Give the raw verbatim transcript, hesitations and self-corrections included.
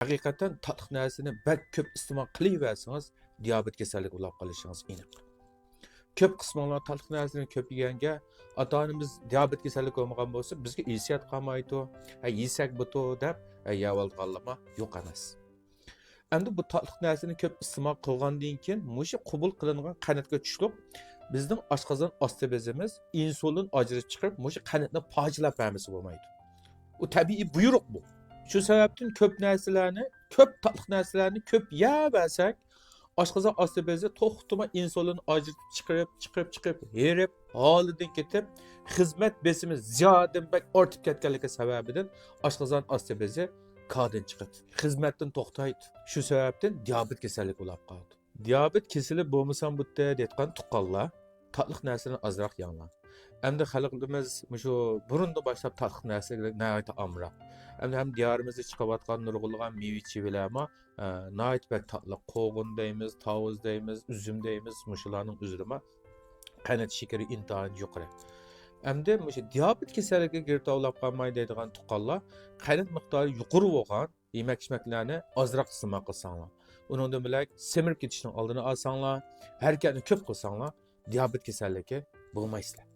ھەقىقەتەن تاتلىق نەرسىنى بەك كۆپ ئىستېمال قىلىۋەرسىڭىز، دىيابېت كېسەللىكى بولاپ قېلىشىڭىز ئېنىق. كۆپ قىسمىڭلار تاتلىق نەرسىنى كۆپ يېگەنگە، ئاتا-ئانىمىز دىيابېت كېسەللىكى بولمىغان بولسا، بىزگە ئىرسىيەت قالمايدۇ، ھە، يېسەك بۇتۇ دەپ، ھە، يەۋالىدىغانلارمۇ يوق ئەمەس. ئەمدى بۇ تاتلىق نەرسىنى كۆپ ئىستېمال قىلغاندىن كېيىن، مۇشۇ قوبۇل قىلىنغان قەنتكە چۈشلۈك بىزنىڭ ئاشقازان ئاستى بېزىمىز ئىنسۇلىن ئاجرىتىپ چىقىرىپ، مۇشۇ قەنتنى پارچىلاپ بەرمىسە بولمايدۇ. ئۇ تەبىئىي بۇيرۇق بۇ. شۇ سەۋەبتىن كۆپ نەرسىلەرنى، كۆپ تاتلىق نەرسىلەرنى كۆپ يەۋەرسەك، ئاشقازان ئاستى بېزى توختىماي ئىنسۇلىن ئاجرىتىپ چىقىرىپ، چىقىرىپ، چىقىرىپ، ھېرىپ، ھالىدىن كېتىپ، خىزمەت بېسىمى زىيادىدىن بەك ئارتىپ كەتكەنلىكى سەۋەبىدىن ئاشقازان ئاستى بېزى كاردىن چىقىدۇ. خىزمەتتىن توختايدۇ. شۇ سەۋەبتىن دىيابېت كېسەللىكى بولاپ قالىدۇ. دىيابېت كېسىلى بولمىسام بۇتتى دەيدىغان تۇغقانلار، تاتلىق نەرسىنى ئازراق يەڭلار. ئەمدى خەلقىمىز مۇشۇ بۇرۇندىن باشلاپ تاتلىق نەرسىگە ناھايىتى ئامراق. ئەمدى ھەم دىيارىمىزدا چىقىۋاتقان نۇرغۇنلىغان مېۋە چىۋىلەرمۇ، ئە، ناھايىتى بەك تاتلىق. قوغۇن دەيمىز، تاۋۇز دەيمىز، ئۈزۈم دەيمىز، مۇشۇلارنىڭ ئۆزلىرىمۇ قەنت شېكىرى ئىنتايىن يۇقىرى. ئەمدى مۇشۇ دىيابېت كېسەللىكىگە گىرىپتار بولاپ قالماي دەيدىغان تۇغقانلار، قەنت مىقدارى يۇقىرى بولغان يېمەك-ئىچمەكلەرنى ئازراق ئىستېمال قىلساڭلار، ئۇنىڭدىن بىلەك سېمىرىپ كېتىشنىڭ ئالدىنى ئالساڭلار، ھەرىكەتنى كۆپ قىلساڭلار، دىيابېت كېسەللىكى بولمايسىلەر.